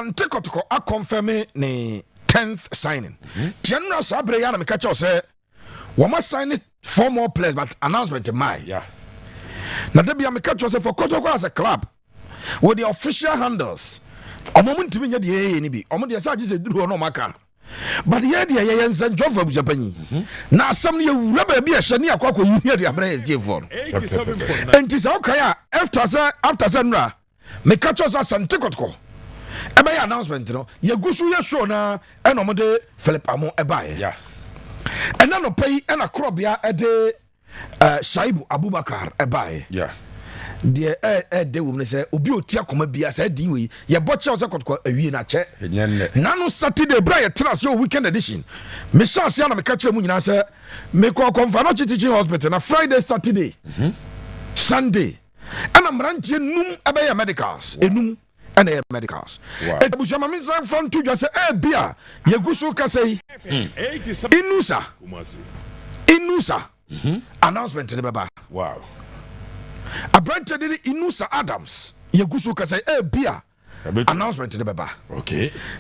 Asante Kɔtɔkɔ aconfirm ne 10th signing. Tiɛ no na saa berɛ yi a na meka kyɛw sɛ wɔma sign four more players, but announcement mae. Na da bia meka kyerɛ sɛ for Kɔtɔkɔ as a club with the official handles, ɔmo mo ntumi nyɛ deɛ yɛyɛ no bi. Ɔmo deɛ sɛ agye sɛ duru hɔ na ɔmo aka, but yɛ deɛ yɛyɛ nsɛntwerɛfoɔ, abusuapanyi, na asɛm no yɛwura baabi a ɛhyɛ ne akɔ akɔyi ne yɛde abrɛ yɛ gyefoɔ no. Enti sɛ wokae a, after sɛ nnora meka kyerɛ sɛ Asante Kɔtɔkɔ ɛbɛyɛ announcement no, yɛgu so yɛ show na ɛna ɔmode Philip Amo ɛbaeɛ. Ɛna nɔpɛ yi ɛna korɔbea ɛde Shaibu Abubakar ɛbaeɛ. Deɛ ɛɛdɛ wɔ mu no sɛ obi a ɔti akoma bia saa di wei yɛbɔ kyerɛw sɛ Kɔtɔkɔ awie no akyɛ. Ɛnyɛ nnɛ. Nano Saturday berɛ a yɛtena ase wɔ Weekend Edition, mehyɛ ase a na meka kyerɛ mu nyinaa sɛ mekɔ Kɔmfo Anɔkye Teaching Hospital na Friday, Saturday, Sunday ɛna mmeranteɛ num ɛbɛyɛ medicals, enum ɛna ɛyɛ medicals. Abusua, ma me nsa fa nto dwa sɛ ɛbi a yɛgu so kasa yi, Inusa announcement ne bɛba. Aberanteɛ de ne Inusa Adams, yɛgu so kasa yi, ɛbi a announcement ne bɛba.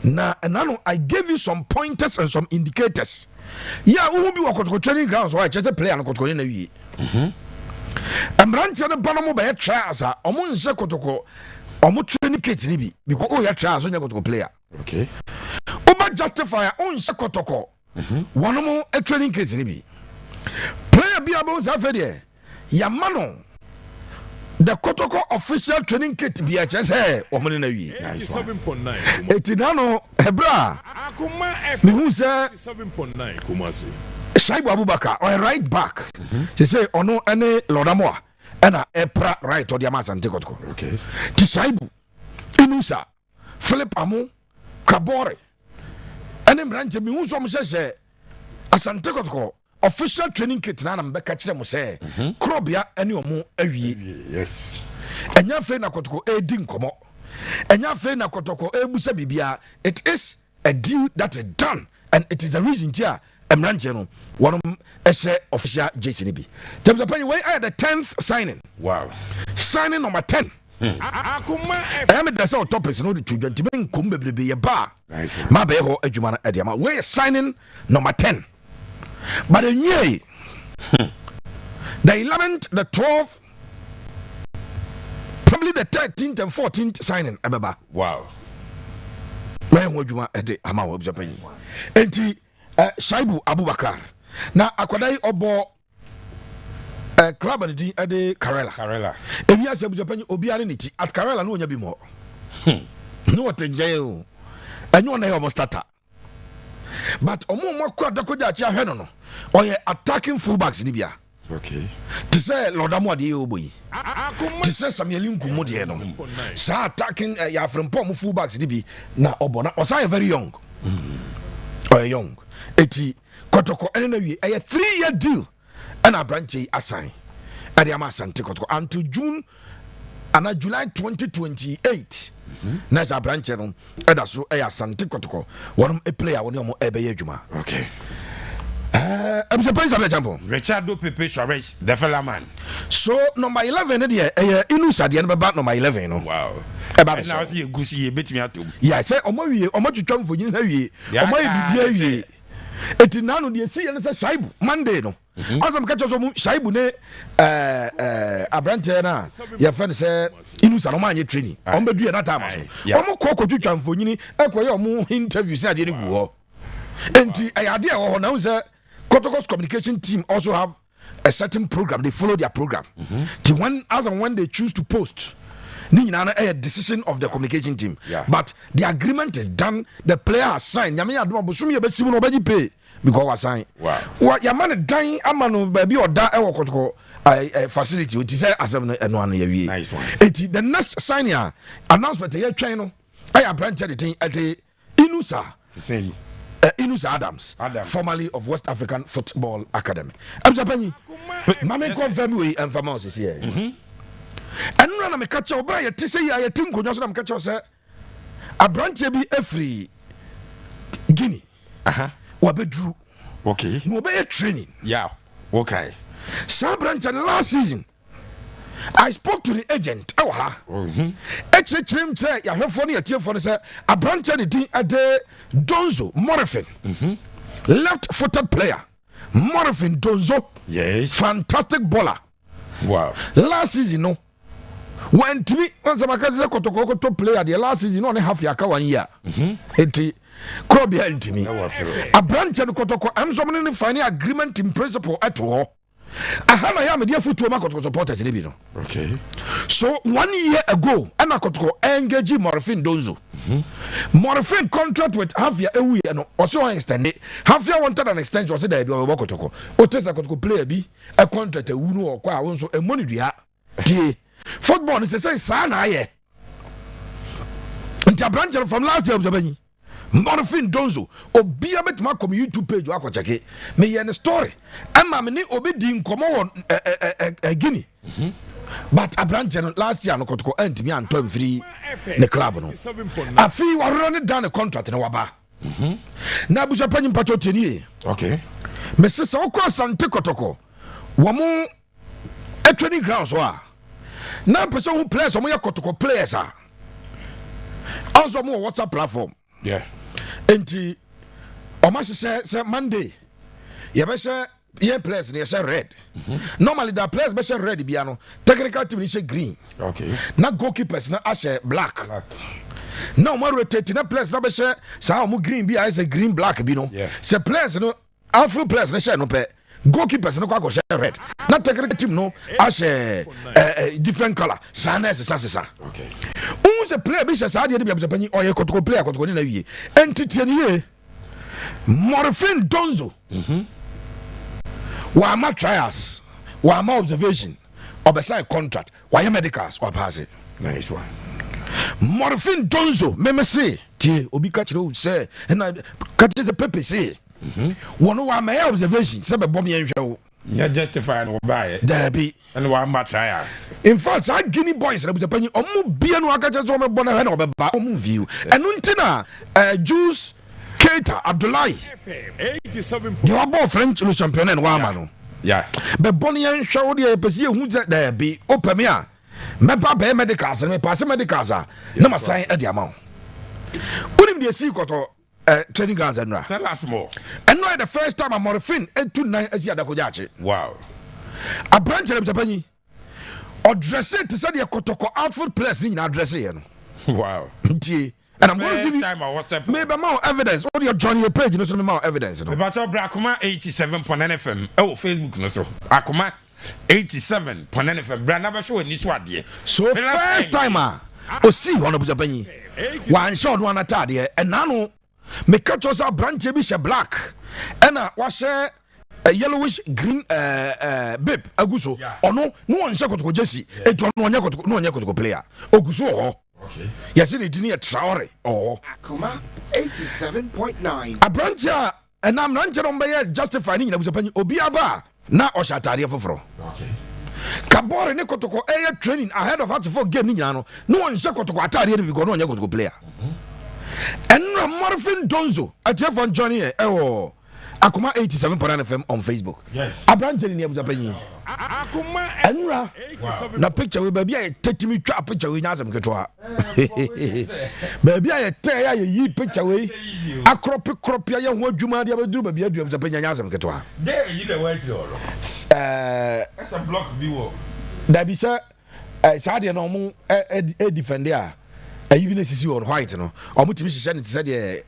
Na ɛna no I gave you some pointers and some indicators yɛ a wohu bi wɔ Kɔtɔkɔ training grounds hɔ a ɛkyerɛ sɛ player no, Kɔtɔkɔ ne na wie. Mmeranteɛ no ba no mo bɛyɛ trials a, ɔmo nhyɛ Kɔtɔkɔ ɔmo training kit ni bi, because woyɛ trials, wonyɛ Kɔtɔkɔ player. Wobɛ justify a wonhyɛ Kɔtɔkɔ wɔn mo training kit ni bi. Player bi a bɛhu sɛ afei deɛ yɛama no the Kɔtɔkɔ official training kit bi a, kyerɛ sɛ wɔn ne na wie. Eti nano ɛberɛ a mehu sɛ Shaibu Abubakar ɔyɛ right back sɛ ɔno ɛne Lɔdamoa ɛna ɛpra right ɔde ama Asante Kɔtɔkɔ. Ti Shaibu, Inusa, Philip Amo, Kabore ɛne mmeranteɛ mehu sɛ ɔmo hyehyɛ Asante Kɔtɔkɔ official training kit na anam bɛka kyerɛ mo sɛ korɔbea ɛne ɔmo awie. Ɛnyɛ afei na Kɔtɔkɔ ɛredi nkɔmɔ, ɛnyɛ afei na Kɔtɔkɔ ɛrebusa biribiara. It is a deal that is done and it is the reason ti a mmeranteɛ no wɔnom ɛhyɛ official jersey no bi. Tɛmsɛ panyin, wei ayɛ the 10th signing. Signing number 10. Ɛyɛ me dɛ sɛ ɔtɔ pɛsɛ no wode to dwa, nti menkom bebrebe yɛ ba a Nice one. ma bɛyɛ hɔ adwuma no ɛde ama. Wei yɛ signing number 10, but ɛnwiei. The 11th, the 12th, probably the 13th and 14th signing ɛbɛba. Mɛyɛ ho adwuma ɛde ama wɔ abusua panyin. Enti Shaibu Abubakar na akwadaa yi ɔbɔ club no din ɛde Karela. Karela. Ewi ase, abusua panyin, obiara ne ne ti at Karela no, wɔnya bi mɔ ne wɔte nkyɛn o, ɛnyɛ ɔna yɛ ɔmo starter, but ɔmo a ɔmo akɔ adakɔgya akyi ahwɛ no, ɔyɛ attacking fullbacks ni bia te sɛ Lɔdamo adeɛ yɛ ɔbɔ yi, te sɛ Samuel Nkumu deɛ no, saa attacking yɛ afrempɔ ɔmo fullbacks ni bi na ɔbɔ, na ɔsan yɛ very young, ɔyɛ young. Eti Kɔtɔkɔ ɛne na wie ɛyɛ 3 year deal ɛna aberanteɛ yi asan ɛde ama Asante Kɔtɔkɔ until June ana July 2028, na sɛ aberanteɛ no ɛda so ɛyɛ Asante Kɔtɔkɔ wɔnom player wɔne ɔmo ɛbɛyɛ adwuma. Ɛbisɛ pɛn sɛ champion. Richardo Pepe Suarez, the fella man. So number 11 no deɛ, ɛyɛ Inusa deɛ no bɛba number 11 no. Ɛba ɛna bɛhyɛ. Ɔsi yɛ gusi yɛ betumi ato mu. Yɛ sɛ ɔmo awie, ɔmo atwitwa mfonyin na awie. Deɛ ɔmo ayɛ aka biribi ne awie. Eti nanu deɛ si yɛ no sɛ Shaibu Monday no asɛm ka kyerɛ sɛ ɔmo Shaibu ne ɛɛ ɛɛ aberanteɛ no a yɛfɛ no sɛ Inusa no, ɔmo anyɛ training, ɔmo bɛdu yɛ n'ataama so. Ɔmo kɔ kɔtwitwa mfonyin, ɛkɔyɛ ɔmo interviews ne adeɛ no gu hɔ. Enti ɛyɛ adeɛ a ɛwɔ hɔ na ɛhu sɛ Kotoko's communication team also have a certain program. They follow their program till when, as and when they choose to post ne nyinaa no, ɛyɛ decision of the communication team. But the agreement is done, the player has signed. Nyame yɛ adom a, bosom yɛ bɛsi mu no, ɔbɛgye pay because wa sign. Wa yɛama no dan ama no baabi a ɔda ɛwɔ Kɔtɔkɔ facility o ti sɛ asɛm no ɛno ano yɛwie. Nice one. Eti the next signing a announcement yɛ twɛn no ɛyɛ aberanteɛ de ten ɛde Inusa. Same. Inusa Adams, Adams. Formerly of West African Football Academy. Ɛbisa panyi, maame confirm wei ɛnfama osisi yɛ. Ɛnura na meka kyerɛw bere a yɛte sɛ yi a yɛte nkonnwa so na meka kyerɛw sɛ aberanteɛ bi afiri Guinea wabɛduru na wɔbɛyɛ training. Saa aberanteɛ no, last season I spoke to the agent ɛwɔ ha, ɛkyerɛkyerɛ mu kyerɛ yɛahwɛfoɔ ne yɛtiefoɔ no sɛ aberanteɛ ne din ɛde Donzo Morifin, left footed player, Morifin Donzo. Fantastic baller. Last season no wantumi wansɛm aka sɛ Kɔtɔkɔ kɔtɔ player deɛ, last season na ɔne Hafi aka one year, enti korɔbea ntumi. Ɛwɔ soro. Aberanteɛ no, Kɔtɔkɔ ɛmsɔm ne ne fine agreement in principle ɛto hɔ aha na yɛ a mede afotuo ma Kɔtɔkɔ supporters ne bi no. So one year ago ɛna Kɔtɔkɔ engage Morifin Donzo. Morifin contract with Hafia ewuyɛ no, ɔsɛ ɔn extend it. Hafia wanted an extension, ɔsɛ daabi, ɔbɛbɔ Kɔtɔkɔ. Wote sɛ Kɔtɔkɔ player bi ɛ contract ewu no ɔkɔ a, wo nso ɛmmɔ ne dua. Tie, football no sɛ saa na ayɛ, nti aberanteɛ no from last year, ɔbɛnyi Morifin Donzo, obia bɛtumi akɔ me YouTube page wakɔ kyɛke meyɛ ne story ɛma me ne obi di nkɔmmɔ wɔ ɛ, ɛ, ɛ, ɛ, Guinea. But aberanteɛ no last year no, Kɔtɔkɔ antumi antɔ mfiri ne club no. Afei warorɔ ne da ne contract no waba na abusua panyin mpatwɔ tie nie. Mese sɛ wokɔ Asante Kɔtɔkɔ wɔ mo training ground so a, na mpɛ sɛ wohu players a ɔmoyɛ Kɔtɔkɔ players a, ɔnso ɔmo wɔ WhatsApp platform. Nti ɔmo ahyehyɛ sɛ Monday yɛbɛhyɛ yɛn players no, yɛhyɛ red. Normally the players bɛhyɛ red bia no, technical team no hyɛ green na goalkeepers no ahyɛ black. Black. Na ɔmo rotate na players no bɛhyɛ saa ɔmo green bi a ayɛ sɛ green black bi no. Sɛ players no, outfield players no hyɛ no pɛ, goalkeepers no kɔ akɔhyɛ red na technical team no ahyɛ different colour saa na ɛsesa sesa. Wohu sɛ player bi hyɛ saa deɛ no bi, abusuapanyin, ɔyɛ Kɔtɔkɔ player, Kɔtɔkɔ ne na wie. Ɛnti tie ne yie, Morifin Donzo wama trials, wama observation, ɔbɛsign contract, wayɛ medicals, wapaase. Nice one. Morifin Donzo, meme se tie, obi ka kyerɛ wo sɛ ɛna ka kyerɛ sɛ Pepe se wɔno wamɛyɛ observation sɛ bɛbɔ me yɛnhwɛ wo. Nyɛ justify no wɔbaeɛ. Daabi. Ɛna wama trials. In fact, saa Guinea boys na abusuapanyin, ɔmo bia no aka kyerɛ sɛ ɔmɛbɔ no hɛ na ɔbɛba, ɔmo view ɛno nti na Jules Keita Abdoulaye deɛ wabɔ French le championnat no wama no bɛbɔ no yɛnhwɛ wo deɛ, yɛpɛ sɛ yɛhu sɛ daabi, wopɛ me a mɛba bɛyɛ medicals no, mepaase medicals a na masan de ama wo. Wonim deɛ sii Kɔtɔ training grounds ɛnora? Tell us more. Ɛno yɛ the first time a Morifin ɛtu nan asi Adakogya akye. Aberankyɛ no, abusuapanyin, ɔdress te sɛ deɛ Kɔtɔkɔ outfield players ne nyinaa dress yɛ no. Ntie, and I'm going to First give you time I was step. Me bɛ ma wo evidence o deɛ, join your page no so me ma wo evidence no. Mepakyɛw bra Akoma 87.9 FM ɛwɔ Facebook no so. Akoma 87.9 FM. Bra na bɛhwɛ w'ani so adeɛ. So first time a osii hɔ no, abusuapanyin, wanhyɛ ɔno anataadeɛ. Ɛna no meka kyerɛ sɛ aberanteɛ bi hyɛ black ɛna wahyɛ a yellowish green bib agu so. Ɔno ne wɔnhyɛ Kɔtɔkɔ jersey, etu ɔno ɔnyɛ Kɔtɔkɔ ne ɔnyɛ Kɔtɔkɔ player, ogu so wɔ hɔ. Yɛsɛ ne din yɛ Traore, ɔwɔ hɔ. Akoma 87.9. Aberanteɛ a ɛna mmeranteɛ no bɛyɛ justify ne nyina, abusuapanyin, obi aba a na ɔhyɛ ataadeɛ foforɔ. Kabɔre ne Kɔtɔkɔ ɛyɛ training ahead of Atefo game ne nyinaa no, na wɔnhyɛ Kɔtɔkɔ ataadeɛ no bi kɔ na ɔnyɛ Kɔtɔkɔ player. Ɛnura Morifin Donzo, atiefo njɔne yɛ ɛwɔ Akoma 87.9 FM on Facebook. Aberanteɛ ne ni, abusuapanyin, ɛnura na picture wei, baabi a yɛtɛtumi twa picture wei nyɛ asɛm ketewa. Baabi a yɛtɛ a yɛyi picture wei akorɔpe korɔpe ayɛ ho adwuma de abɛduru baabi adu, abusuapanyin, nyɛ asɛm ketewa. Dɛ yi na ɛwɔ akyire hɔ no. Ɛsɛ block bi wɔ. Dabi, sɛ saa deɛ no ɔmo ɛ defend a ɛyi bi na esisi hɔ no, white no, ɔmo tumi hyehyɛ no te sɛ deɛ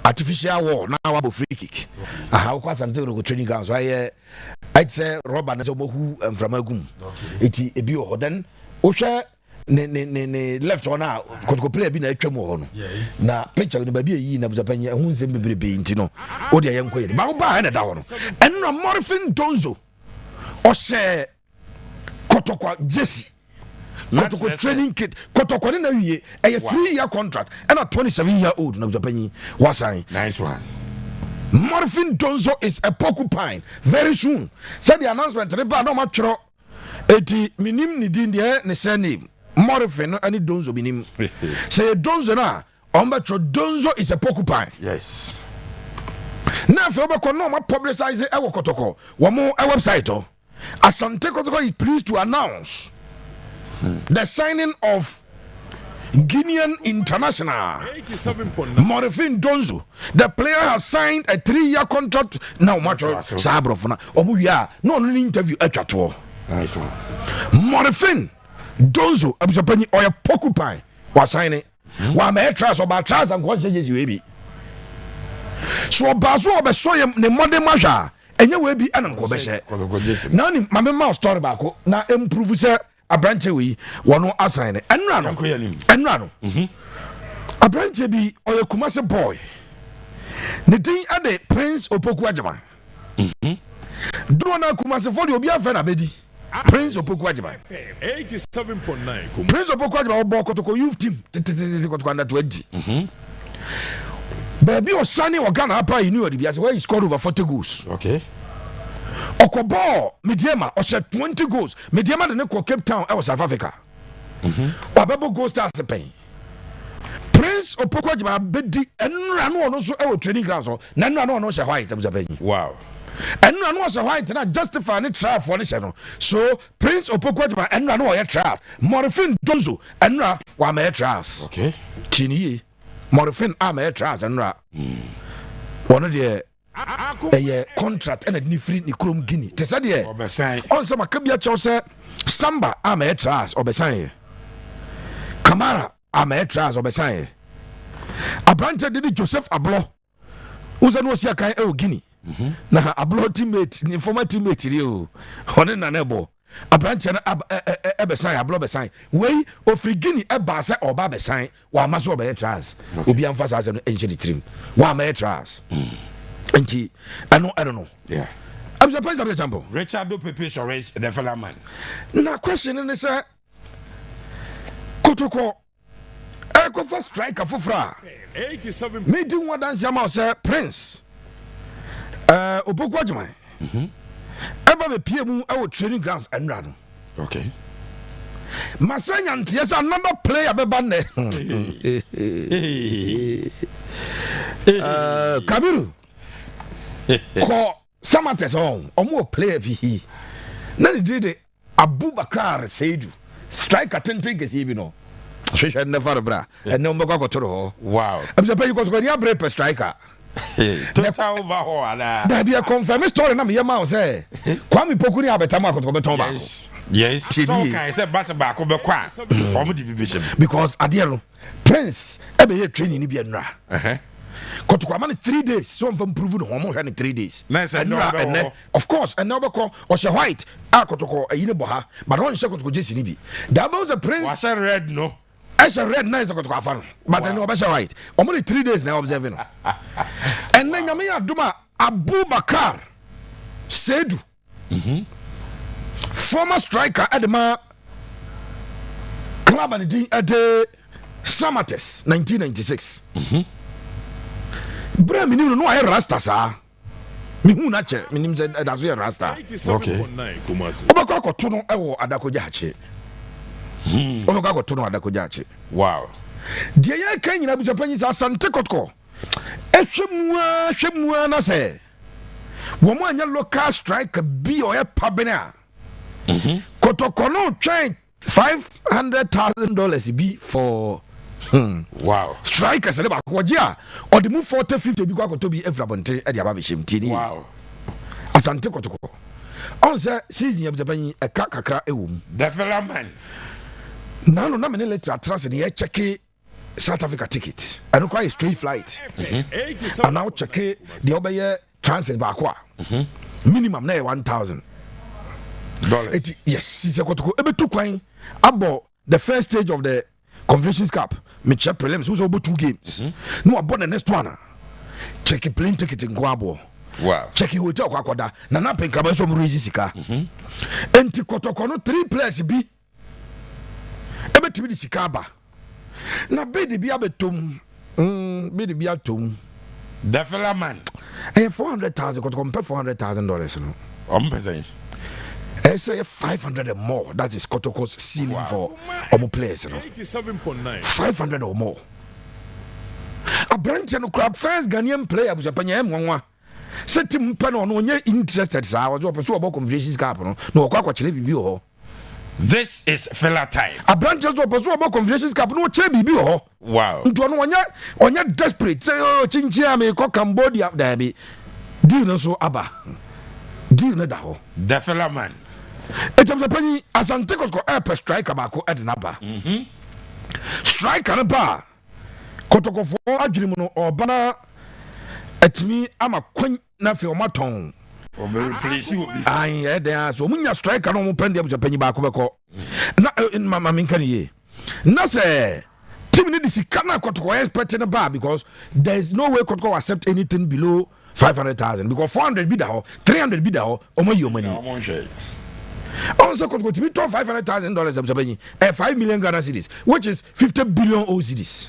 artificial wall na wabɔ free kick aha. Wokɔ Asante Kotoko training ground so, ayɛ ayɛ te sɛ rɔba no sɛ ɔmo hu mframa gu mu, eti ebi wɔ hɔ. Then wohwɛ ne left hɔ no a, Kotoko player bi na atwa mu wɔ hɔ no. Na picture no baabi a eyi na abusuapanyin, ɛho nsɛm bebrebe nti no o deɛ yɛn nkɔ yɛ no baako baa ɛna ɛda hɔ no. Ɛnna Morifin Donzo ɔhyɛ Kɔtɔkɔ jersey, Kɔtɔkɔ training kit, Kɔtɔkɔ ne na wie ɛyɛ 3 year contract, ɛna 27 year old na abusuapanyin wasan. Nice one. Morifin Donzo is a porcupine very soon. Sɛdeɛ announcement ne ba na ɔma twerɛ eti minim ne din deɛ, ne surname Morifin no ɛne Donzo, minim sɛ yɛ Donzo no a, ɔmo bɛtwerɛ Donzo is a porcupine. Na afei wobɛkɔ na ɔma publicize ɛwɔ Kɔtɔkɔ wɔn website hɔ, "Asante Kɔtɔkɔ is pleased to announce The signing of Guinean international Morifing Donzo. The player has signed a 3-year contract. Now, much saa aborɔfo na ɔmo wie a, na ɔno ne interview atwa toɔ. Nice one. Morifing Donzo, abusuapanyin, ɔyɛ porcupine, wasan ne wamɛyɛ trials. Ɔba trials a, nkɔ nhyɛ jersey wei bi so. Ɔbaa so, ɔbɛsɔ yɛ ne mmɔden ma hwɛ a, ɛnyɛ wei bi ɛna nkɔ bɛhyɛ. Kɔtɔkɔ jersey. Na ni maame ma wo story baako na improve sɛ aberanteɛ wei wɔno asan ne ɛnura no. Yɛnkɔ yɛn anim. Ɛnura no, aberanteɛ bi, ɔyɛ Kumase boy, ne din ɛde Prince Opoku Agyema. Duro na Kumasefoɔ deɛ, obi afɛ na bɛdi Prince Opoku Agyema. 87.9 Prince Opoku Agyema, ɔbɔ Kotoko youth team tetetete, Kotoko under 20. Baabi ɔsane wɔ Ghana apa yi, New York bi ase where he scored over 40 goals. Ɔkɔ bɔɔl Medeama, ɔhyɛ 20 goals. Medeama de ne kɔ Cape Town ɛwɔ South Africa. Wabɛbɔ Gold Stars pɛn. Prince Opoku Agyema bɛdi ɛnura no, ɔno nso ɛwɔ training ground so, na ɛnura no, ɔno hyɛ white, abusuapanyin. Ɛnura no ɔhyɛ white na justify ne trialfoɔ ne hyɛ no so. Prince Opoku Agyema, ɛnura no ɔyɛ trials. Morifing Donzo, ɛnura wamɛyɛ trials. Tie ne yie, Morifing amɛyɛ trials ɛnura. Wɔno deɛ, ɛyɛ contract ɛna de ne firi ne kurom Guinea te sɛ deɛ Ɔbɛsan. Ɔnsɛ maka bi akyɛw sɛ Samba amɛyɛ trials, ɔbɛsan yɛ. Kamara amɛyɛ trials, ɔbɛsan yɛ. Aberanteɛ de ne Joseph Ablɔ wosɛ ne ɔsi akan ɛwɔ Guinea na Ablɔ teammate, ne former teammate ni o, ɔne nana ɛbɔ. Aberanteɛ no ɛbɛsan. Ablɔ bɛsan. Wei ofiri Guinea ɛbaa sɛ ɔba bɛsan, wama so ɔbɛyɛ trials. Obi amfa saa asɛm no ɛnhyɛ ne tirim, wamɛyɛ trials nti ɛno no. Abisa pɛn sɛ champion. Richardo Pepe Soares, the fella man. Na question ne sɛ, Kotokɔ ɛkɔfa striker foforɔ a, medi ho adanse ama wo sɛ Prince Opoku Agyeman ɛba bɛpie mu ɛwɔ training grounds ɛnora no. Masɛ nyanteɛ sɛ another player bɛba nnɛ. Kabiru, kɔ Samartex, ɔmo wɔ player bi na ne din de Abubakar Seidu, striker tenten kɛseɛ bi no. Hwehwɛ nnɛ fa no bra. Ɛnɛ wɔbɛkɔ akɔtoro hɔ. Ɛbisɛ pɛ yi, Kɔtɔkɔ ni abere pɛ striker. Total overhaul ana? Dabi, ɛ confirm story na meyɛ ma wo sɛ Kwame Poku ne abɛtam akɔtɔkɔ bɛtɔn baako. Yes. Tie Sɛ bi. ɔkan sɛ basa baako bɛkɔ a, ɔmo de bibi hyɛ mu. Because adeɛ no, Prince ɛbɛyɛ training ni bi ɛnura. Kɔtɔkɔ ama no 3 days so ɔmfa improve ne ho. Ɔmo hwɛ no 3 days. Na ɛsɛ nnɛ ɛnura ɔbɛwɔ ɛnɛ hɔ. Of course, ɛnɛ ɔbɛkɔ. Ɔhyɛ white a Kɔtɔkɔ ɛyi ne bɔ ha, but ɔnhyɛ Kɔtɔkɔ jersey ni bi daabi sɛ Prince. Wahyɛ red no. Ɛhyɛ red na ɛsɛ Kɔtɔkɔ afa no, but ɛnɛ ɔbɛhyɛ white. Ɔmo de 3 days na observe no. Ɛnɛ Nyame yɛ adom a, Abubakar Seidu, former striker ɛde ma club a ne din ɛde Samartex 1996, berɛ a menim no, na wayɛ rasta saa. Mehu no akyɛ, menim sɛ ɛda so yɛ rasta. Wobɛkɔ akɔto no ɛwɔ Adakogya akye. Wobɛkɔ akɔto no Adakogya akye. Deɛ yɛka nyina, abusuapanyin, sɛ Asante Kɔtɔkɔ ɛhwɛ mu a, hwɛ mu a, na sɛ wɔn anyɛ local striker bi a ɔyɛ pabene a, Kɔtɔkɔ no twɛn $500,000 bi for strikers ne baako. Ɔgye a, ɔde mu 40 50 bi kɔ akɔtɔ bi afiri abɔnten ɛde aba abɛhyɛ mu. Tie ni. Asante Kɔtɔkɔ, ɔn sɛ season, abusuapanyin, ɛka kakra ɛwɔ mu. The fella man. Nano na mene later atena se ne yɛkyɛke South Africa ticket. Ɛno koraa yɛ straight flight anaa wokyɛke deɛ wobɛyɛ transit baako a, minimum na yɛ 1000 dollars. Eti yes, sɛ Kɔtɔkɔ ɛbɛtu kwan abɔ the first stage of the Confederations Cup, mekyɛ prelims, wo sɛ wobɔ two games na wabɔ the next one a, check plane ticket nko aboɔ. Check hotel kɔ akɔda na na penkraba nso ɔmo raise sika. Enti Kɔtɔkɔ no, three players bi ɛbɛtumi de sika aba na bid bi abɛtom, bid bi atom. The fella man. Ɛyɛ 400,000. Kɔtɔkɔ mpɛ $400,000 no. Ɔmo pɛ sɛn? Ɛyɛ sɛ ɛyɛ 500 and more. That is Kɔtɔkɔ's ceiling for ɔmo players no, 500 or more. Aberanteɛ no kora, first Ghanaian player, abusuapanya, ɛyɛ nwanwa sɛ team mpɛ no. Ɔno ɔnyɛ interested saa. Ɔsɛ ɔpɛ sɛ ɔbɔ Confederations Cup no na ɔkɔ akɔkyerɛ biribi wɔ hɔ. This is filler time. Aberanteɛ nso ɔpɛ so ɔbɔ Confederations Cup na ɔkyerɛ biribi wɔ hɔ. Nti ɔno ɔnyɛ desperate sɛ, oh, kyinkyin a mekɔ Cambodia. Daabi. Deal no nso aba. Deal no da hɔ. The filler man. Ɛkyɛm sɛ panyin Asante Kɔtɔkɔ ɛɛpɛ striker baako ɛde n'aba. Striker no ba a, Kɔtɔkɔfoɔ adwene mu no ɔba na atumi ama kwan na afei ɔmo atɔn. Ɔbɛ replace obi. Ayi ɛyɛ dɛn a sɛ ɔmo nya striker na ɔmo pɛn deɛ, abusua panyin, baako bɛkɔ na ma ma menka ne yie na sɛ team ne de sika na Kɔtɔkɔ expect ne ba, because there is no way Kɔtɔkɔ will accept anything below 500,000, because 400 bi da hɔ, 300 bi da hɔ, ɔmo ayi ɔmo ani. Ɔmo nhwɛ. Ɔn sɛ Kɔtɔkɔ tumi tɔn $500,000, abusua panyin, 5 million Ghana cedis, which is 50 billion old cedis.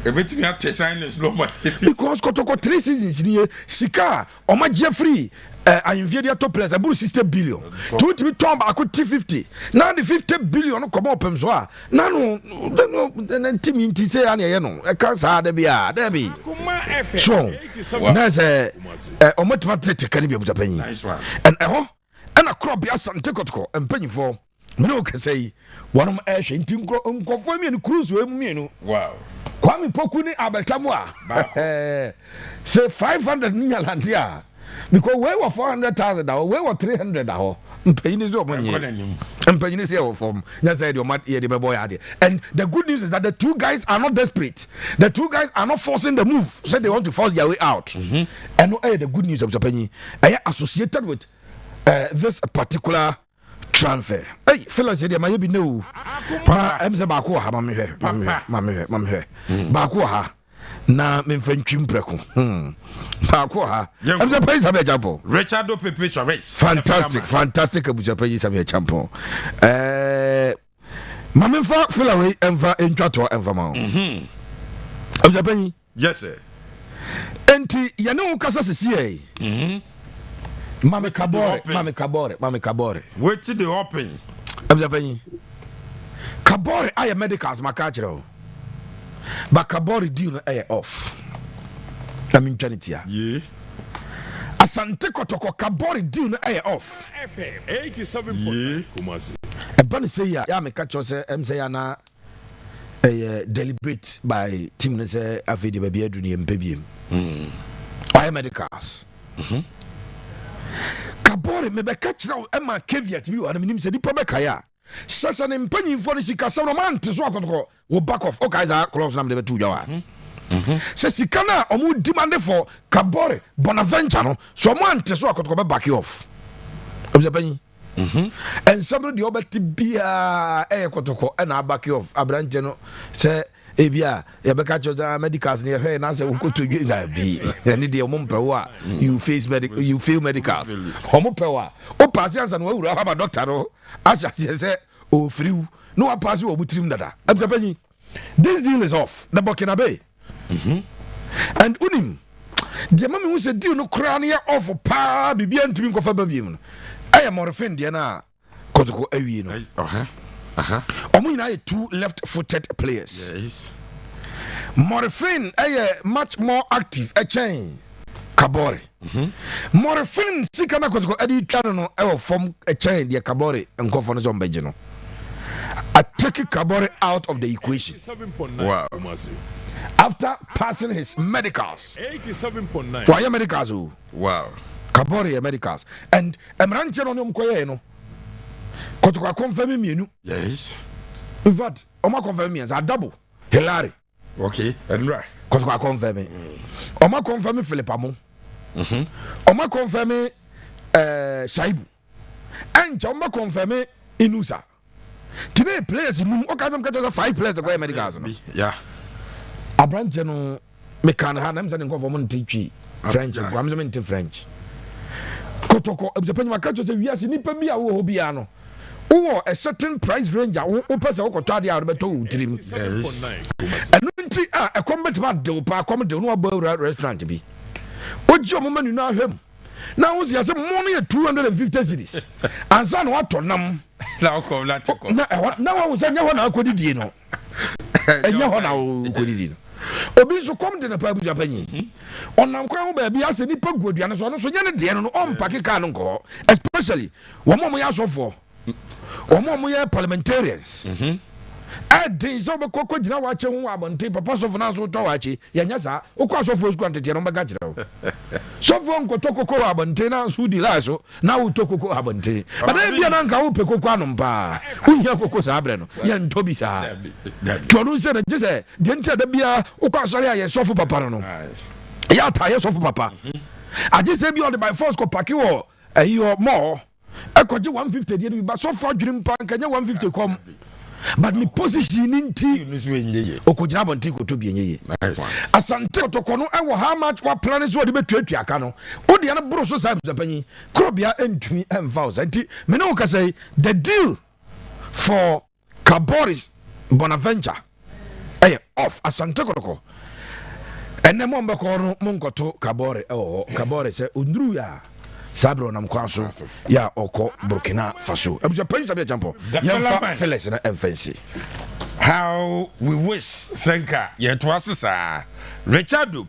Ebetumi ate sign ne slow money. Because Kɔtɔkɔ three seasons ni ye sika a ɔmo agye firi ahemfie de ato players ɛburu 60 billion, tí o tumi tɔn baako ti 50 na de 50 billion kɔmɔ ɔpɛm so a na no no ne timi nti sɛ ya na ɛyɛ no ɛka saa dɛbi a dɛbi so na sɛ ɔmo tuma tete ka ne bi, abusa panyin. Nice one. Ɛn ɛhɔ ɛna korɔbea Asante Kɔtɔkɔ mpanyinfoɔ mene wo kasa yi wɔnom ɛhwɛ nti nkɔfoɔ mmienu cruise wɔ mu mmienu. Kwame Poku ne Abɛtamu a sɛ 500 no nya land a, because wei wɔ 400,000 da hɔ, wei wɔ 300 da hɔ, mpanyini sɛ ɔmo Ɛkɔ nye n'anim. Mpanyini sɛ ɛwɔ fam nyɛ sɛ deɛ ɔma yɛde bɛbɔ yɛ adeɛ. And the good news is that the two guys are not desperate. The two guys are not forcing the move, say they want to force their way out. Ɛno ɛyɛ the good news, abusuapanyin, ɛyɛ associated with this particular transfer. Ɛy Phyllis deɛ ma yɛ bi ne o paa, ɛm sɛ baako wɔ ha, ma mehwɛ, ma mehwɛ, ma mehwɛ, ma mehwɛ. Baako wɔ ha na memfa ntwi mprɛko. Baako wɔ ha. Yɛnkɔ. Ɛm sɛ panyin Samuel Champon. Richardo Pepe Suarez. Fantastic, fantastic, abusuapanyin Samuel Champon. Ma memfa fila wei ɛmfa ntwa toɔ ɛmfa ma wo, abusuapanyin. Yes sir. Enti yɛne wo kasa sisi yɛ mame Kabore, mame Kabore, mame Kabore. Wetin dey open? Abusuapanyin, Kabore ayɛ medicals, maka akyerɛ wo, but Kabore deal no ɛyɛ off na mentwa ne tia. Asante Kɔtɔkɔ Kabore deal no ɛyɛ off. FM 87.9 Kumasi. Ɛba ne sɛ yi a yɛ a meka kyerɛ sɛ ɛm sɛ yɛ ana ɛyɛ deliberate by team no sɛ afei deɛ baabi aduru no yɛmpɛ biem. Ɔayɛ medicals, Kabore. Mebɛka kyerɛ wo ɛma caveat bi wɔ ha no, menim sɛ nipa bɛkae a sɛ ne mpanyimfoɔ no sikasɛm no ɔmante so akɔtɔkɔ wo back off. Wokae saa clause na mede bɛto dwa wɔ ha sɛ sika no a ɔmo demand for Kabore Bonaventure no so, ɔmo ante so akɔtɔkɔ bɛ back off. Ɛbisɛ panyin nsɛm no deɛ ɔbɛte biaa ɛyɛ Kɔtɔkɔ ɛna aback off aberanteɛ no sɛ ebi a yɛbɛka kyerɛ sɛ, ah, medicals no yɛhwɛ na sɛ wokɔtɔ dwe bi ɛne deɛ ɔmo mpɛ wo a you face medic, you fail medicals. Ɔmo pɛ wo a wopaase ansa na wawura hɔ ama doctor no ahyɛ aseɛ sɛ ɔfiri wo na wapaase wɔ ɔmo tirim dada. Ɛbisɛ panyin, this deal is off, the Burkinabe. And unim deɛ ma mehu sɛ deal no koraa no yɛ off paa, biribia ntumi nkɔfa ba wiem no, ɛyɛ Morifin deɛ no a Kɔtɔkɔ awie no. Ɔmo nyinaa yɛ two left footed players. Morifin ɛyɛ much more active ɛkyɛn Kabore. Morifin sika na Kɔtɔkɔ ɛde twa no ɛwɔ fam ɛkyɛn deɛ Kabore nkɔfɔ no sɛ ɔmbɛgye no. I take Kabore out of the equation 87.9 Kumasi. after passing his medicals. 87.9. Wayɛ medicals o. Kabore yɛ medicals and mmeranteɛ no ɔne ɔmo kɔyɛɛ no, Kɔtɔkɔ akɔnfɛn mi mmienu. In fact, ɔmo akɔnfɛn mi mmiɛnsa, Adabo Hilary. Ɛnura. Kɔtɔkɔ akɔnfɛn mi, ɔmo akɔnfɛn mi Philip Amo, ɔmo akɔnfɛn mi Shaibu, ɛnkyɛn ɔmo akɔnfɛn mi Inusa tene players num. Ɔka sɛm kɛkyɛ sɛ five players kɔyɛ medicals no. Aberanteɛ no meka no ha nam sɛ ne nkɔfoɔ mo nte Twi, French nkɔ am sɛ mente French. Kɔtɔkɔ abusuapanyin, maka kyerɛ sɛ wiase nipa bi a wowɔ hɔ biara no, wowɔ a certain price range a wopɛ sɛ wokɔtɔ adeɛ a wode bɛtɔ wo tirim. 87.9 Kumasi. Ɛno nti a ɛkɔm bɛtumi adew paa, kɔm dew na wabɔ awura restaurant bi, wogye ɔmo menu no ahwɛ mu na wo sɛ yɛsɛ mo no yɛ 250 cedis ansa na woatɔ nam. Na ɔkɔ na te kɔ. Na ɛhɔ na wahu sɛ nyɛ hɔ na akɔdidie no, ɛnyɛ hɔ na wokɔdidi no. Obi nso kɔm de ne pa, abusua panyin, ɔnam kwan ho baabi asɛ nipa gu aduane so, ɔno nso nyɛ ne deɛ no, ɔmpake kaa no nkɔ hɔ, especially wɔn a wɔyɛ asɔfoɔ. Wɔn a wɔyɛ parliamentarians ɛden sɛ wobɛkɔ kɔgyina wakye ho wɔ abɔnten. Papa sɔfo no nso wotɔ wakye, yɛnyɛ saa. Wokɔ asɔfoɔ sukuu anteteɛ no, wobɛka kyerɛ wo sɔfoɔ nkɔtɔ koko wɔ abɔnten na nso wodi line so na wotɔ koko wɔ abɔnten, but ebia na nka wopɛ koko anom paa, wohia koko saa berɛ no, yɛntɔ bi saa. Nti ɔno nsɛ no gye sɛ deɛ nti a da biara wokɔ asɔre a yɛ sɔfo papa no yɛ ata yɛ sɔfo papa, agye sɛ bi ɔde by force kɔ park wɔ ɛyi hɔ mɔɔ ɛkɔgye 150 deɛ no bi ba. Sɔfo adwene mpa nka nyɛ 150 kɔm, but ne position ni nti ɔkɔgyina abɔnten kɔtɔ bi, ɛnyɛ yie. Asante Kɔtɔkɔ no ɛwɔ how much wa plan so ɔde bɛtuatua aka no, wodeɛ no boro so saa. Abusuapanyin korɔbea ntumi ɛmfa wo sa. Nti mene wo kasa yi, the deal for Kaboris Bonaventure ɛyɛ off. Asante Kɔtɔkɔ ɛnɛ mo mbɛkɔ no, monkɔto Kabore ɛwɔ hɔ. Kabore sɛ ɔnduru a, saa berɛ ɔnam kwan so yɛ a ɔkɔ Burkina Faso. Abusuapanyin Sabi Agyampo, yɛmfa Phyllis no ɛmfa nsi. How we wish sɛ nka yɛtoa so saa, Richardo.